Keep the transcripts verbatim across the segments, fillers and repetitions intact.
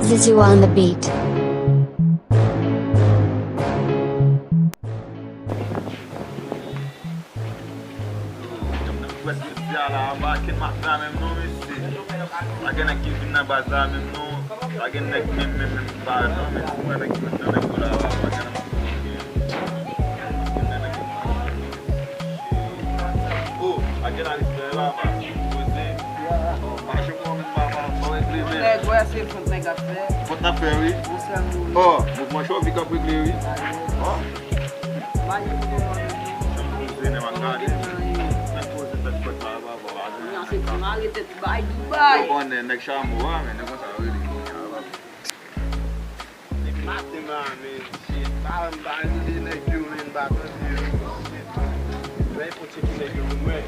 Zizou on the beat. Yo, m nan pwès mesye a la, pa gen mafya menm non mesye. Pa gen nèg ki vin nan baz la menm non. Pa gen nèg menm menm menm ki parèt non mesye. Mwen nèg ki vin nan nèg yo la, pa gen nèg ki vin. Oh, pa gen la respè la, pa poze. Oh, pa jwe kòm pa pa pa regle men. Nèg wè se kont nèg ap fè. Kont n ap fè wi. Yon sèl moun. Oh, mouvman cho vi k ap regle wi. Oh. Janm poze nèg ap gade. Nèg poze tèt kwèt la, pa pa. Kounya se pou mare tèt bay Dubai. Ou konnen nèg chamo a, men nèg konsa yo rele kounya a. Depi maten m la, men shit, pa m pa rele nèg yo, men m pa tande yo. Shit. Fè yon ti kou nèg yo pou mwen.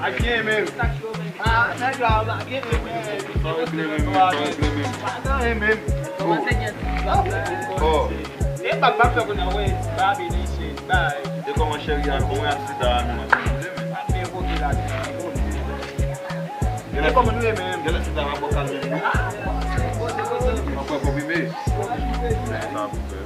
Ak gen menm. Ah, nèg la, ak gen menm. Pa gen menm. Oh. E bak bak fè konnen wè, ba beni se bay. E kòman cheri a, kòman y ap sida a menm? Ap byen vote la. E kòman nou ye menm? Genlè sida a pa bò kalme nou. Mwen kwè konfime. Sa pou fè,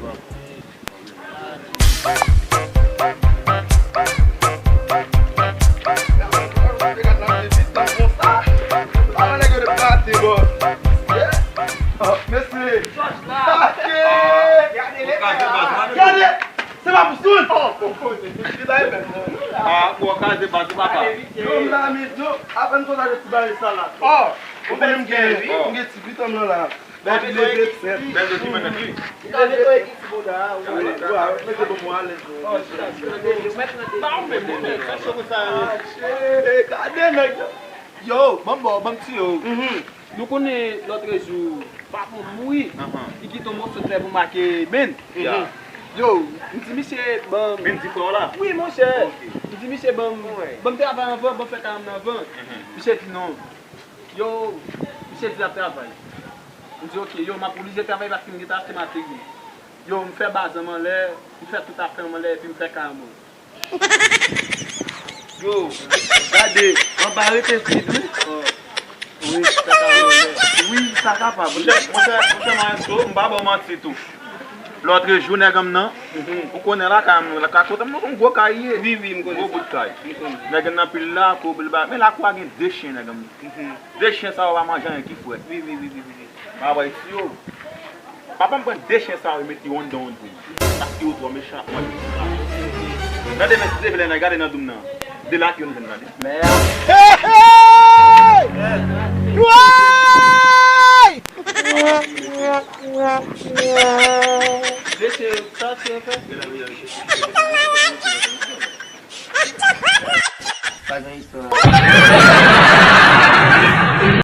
Mesye! Gade! Se pa pou soud! Ah, bon, kaze baz ou papa. Yo, m la, men, yo, apèn konsa de ti bagay sa la. Oh! Ou konnen m gen, m gen ti pitan m nan la. Bèl ki leve, sèt. Bèl de ti mennaj li. Ou ka netwaye ki ti bouda a, ou. Wa, mete bon mwen alèz. Ba ou menm, ou menm, fè cho konsa yo. Gade nèg yo. Yo, ban m ba w, ban m tiye w. Nou konnen lòtrejou, patwon m mouri. Li kite yon moso tè pou make men. Yo, m di misye ban m. Vin di frè w la? Wi, monchè. M di misye ban m, ban m travay anvan, ban m fè kay m nan anvan. Misye di non. Yo, misye di l ap travay. M di ok, yo, m ap oblije travay paske m gentan achte materyèl. Yo, m fè baz an m anlè, m fè tout afè an m anlè, epi m fè kay an m anlè. Yo, gade, anba rete vid wi. Wi, fè kay an m anlè. Wi, sa kapab. Monchè, monchè, monchè Maestro, m pa ba w manti tou. Lòtrejou, nèg an m nan, ou konnen lakay an m nan, lakay kote m nan, se yon gwo kay li ye. Wi, wi, m konnen. Gwo bout kay. Nèg an nan pil lakou, pil bagay. Men lakou a gen de chen, nèg an m nan. De chen sa yo pa manje anyen ki frèt. Wi, wi, wi, wi, wi. Mwen ap bay ti yo. Papa m pran de chen sa yo, mete yo anndan yon dri. Paske yo twò mechan. Gade men si se vle nèg, gade nan dou m nan. De la ki yo n jwenn nan. Mè. Hey, hey! Woy! De chen sa se fè. Pa gen istwa.